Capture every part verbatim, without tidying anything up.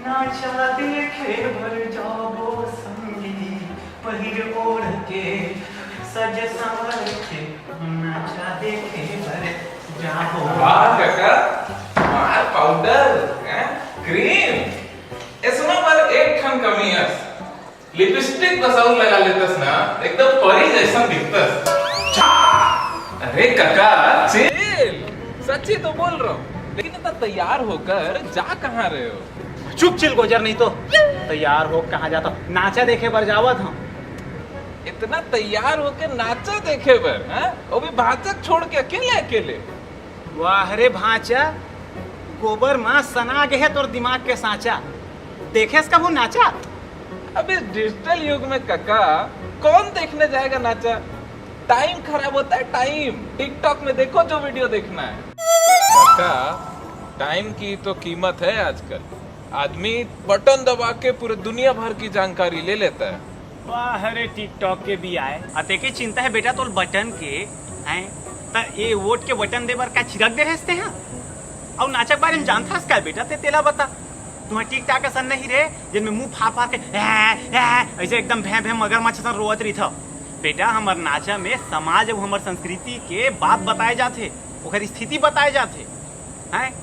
नाचा देखे बर जाबो संगी, पहिर ओढ़ के सज संवर के, नाचा देखे बर जाबो। वाह काका, मार पाउडर, हैं? क्रीम, इसमें पर एक ठन कमी है। लिपस्टिक बस अउ लगा लेतस ना, एकदम परी जैसन दिखतस। छा! अरे काका, चिल। सच्ची तो बोल रहा हूँ, लेकिन इतना तैयार होकर जा कहाँ रहे हो? चुप चिलगोजर, नहीं तो। तैयार हो कहाँ जाता? नाचा देखे बर जावत हम। इतना तैयार होके नाचा देखे बर, हाँ? वो भी भांचक छोड़ के अकेले अकेले। वाह रे भांचा, गोबर म सना गे हे तोर दिमाग के सांचा। देखेस कभू नाचा? अब इस डिजिटल युग में काका, कौन देखने जाएगा नाचा? टाइम खराब होता है, टाइम। टिकटॉक में देखो जो वीडियो देखना है। काका, टाइम की तो कीमत है आजकल। आदमी बटन दबा के पूरे दुनिया भर की जानकारी ले लेता है। वाह रे टिकटॉक के भी आए। अतेके चिंता है बेटा तोल बटन के, हैं? त ये वोट के बटन दे बर का छिड़क दे रहते हैं? अउ नाचक बारे में जानथस का बेटा ते तेला बता। तुम्हें टिकटॉक असन नहीं रे, जिनमें मुंह फाड़ फाड़ के ऐ, ऐ, ऐसे एकदम भैं भैं मगरमच्छ असन रोवत रही था। बेटा हमर नाचा में समाज अउ हमर संस्कृति के बात बताए जाथे, ओकर स्थिति बताए जाथे, हैं?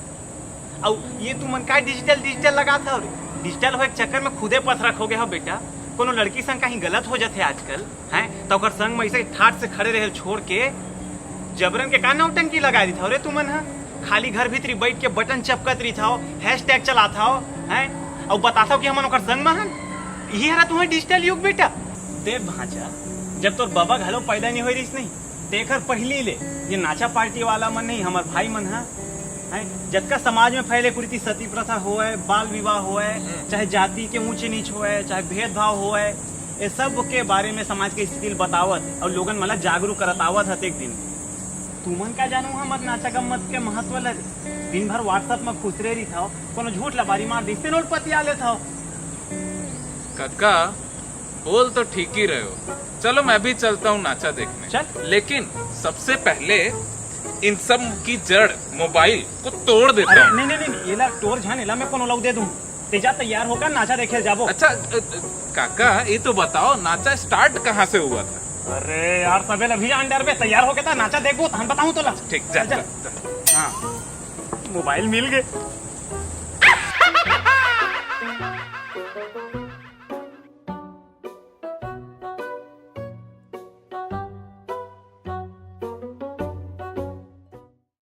अउ ये तुमन का डिजिटल डिजिटल लगात हव रे? डिजिटल होए के चक्कर में खुदे पथरक हो गए हो बेटा। कोनो लड़की संग कहीं गलत हो जाथे आजकल, हैं, त ओकर संग में ऐसे ठाट से खड़े रहे छोड़ के जबरन के का नौटंकी लगा दी था रे तुमन ह? खाली घर भीतरी बैठ के बटन चपकत रही था, हैशटैग चला था, हैं, अउ बता था कि हमन ओकर संग में हन। यही हरा तुम्हें डिजिटल युग बेटा। देख भांचा, जब तोर बाबा घलो पैदा नहीं होई रहीस नहीं, तेखर पहिली ले ये नाचा पार्टी वाला मन नहीं, हमर भाई मन ह, हैं, जतका समाज में फैले कुरीति सती प्रथा होए, बाल विवाह होए, हम्म। चाहे जाति के ऊंच नीच होए, चाहे भेदभाव होए, ये सब के बारे में समाज के स्थिति ल बतावत अउ लोगन मन ला जागरूक करत आवत हतेक दिन। तुमन का जानू हमर नाचा गम्मत के महत्व ल? दिन भर WhatsApp में खुसरे रहिथव, कोनो झूठ ला बारी मार दिस, तेन ओल पतिया लेथव। काका, बोल तो ठीक ही रहे हो। चलो, मैं भी चलता हूँ नाचा देखने। चल। लेकिन सबसे पहले इन सब की जड़ मोबाइल को तोड़ देता अरे हूँ। नहीं नहीं नहीं, एला तोर झन, एला मैं कोनो लऊ दे दूँ। ते जा तैयार होकर नाचा देखे जाबो। अच्छा, अ, अ, काका, ये तो बताओ, नाचा स्टार्ट कहाँ से हुआ था? अरे यार, सबे ल अभी जान डरबे, तैयार होके त नाचा देखबो, तहन बताऊँ तोला। ठीक, जा, चल, जा, चल। जा। हाँ, मोबाइल मिल गए।